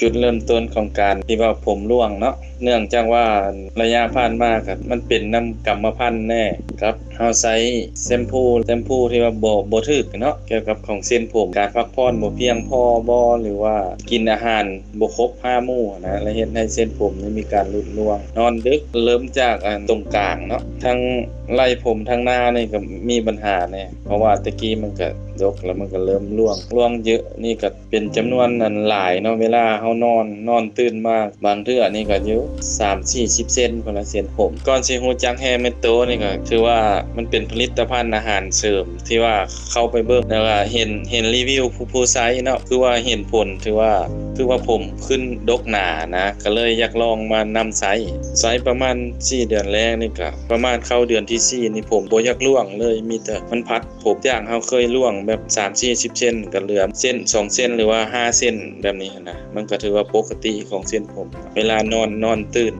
ຈຸດເລີ່ມຕົ້ນຂອງການທີ່ວ່າຜົມຮ່ວງເນາະ ເນື່ອງຈາກວ່າໄລຍະຜ່ານມາກໍມັນເປັນນຳກຳມະພັນແດ່ ກັບເຮົາໃຊ້ແຊມພູ ແຊມພູທີ່ວ່າບໍ່ ບໍ່ຖືກເນາະ ກ່ຽວກັບຂອງເສັ້ນຜົມ ການພັກຜ່ອນບໍ່ພຽງພໍບໍ ຫຼືວ່າກິນອາຫານບໍ່ຄົບຫ້າໝູ່ນະ ແລະເຮັດໃຫ້ເສັ້ນຜົມນີ້ມີການຫຼຸດຮ່ວງ ນອນດຶກ ເລີ່ມຈາກອັນຕົງກາງເນາະ ທັງໄລ່ຜົມທັງໜ້ານີ້ກໍມີບັນຫາແດ່ ເພາະວ່າແຕ່ກີ້ມັນກໍດົກ ແລ້ວມັນກໍເລີ່ມຮ່ວງ ຮ່ວງເຍາະນີ້ກໍ ເປັນຈຳນວນອັນຫຼາຍເນາະ ເວລາເຮົານອນ ນອນຕື່ນມາ ບາງເທື່ອນີ້ກໍຢູ່ສາມສີ່ສິບເຊັນພຸ້ນລະ ເສັ້ນຜົມ. ກ່ອນຊິຮູ້ຈັກ Hair Metro ນີ້ກໍຖືວ່າມັນເປັນຜະລິດຕະພັນອາຫານເສີມ ທີ່ວ່າເຂົ້າໄປເບິ່ງ ແລ້ວກໍເຫັນ ເຫັນຣີວິວຜູ້ ຜູ້ໃຊ້ເນາະ ຄືວ່າເຫັນຜົນ ຖືວ່າ ຄືວ່າຜົມຂຶ້ນດົກໜານະ ກໍເລີຍຢາກລອງມານຳໃຊ້. ໃຊ້ປະມານສີ່ເດືອນແລກນີ້ກໍ ປະມານເຂົ້າເດືອນທີສີ່ນີ້ ຜົມບໍ່ຢາກຮ່ວງເລີຍ ມີແຕ່ມັນພັດ ຜົມຈາກເຮົາເຄີຍຮ່ວງແບບສາມສີ່ສິບເຊັນ ກໍເຫຼືອເຊັນສອງເຊັນ ຫຼືວ່າຫ້າເຊັນ ແບບນີ້ຫັ້ນນະ ມັນກໍຖືວ່າປົກກະຕິຂອງເສັ້ນຜົມ ເວລານອນ ນອນຕື່ນ.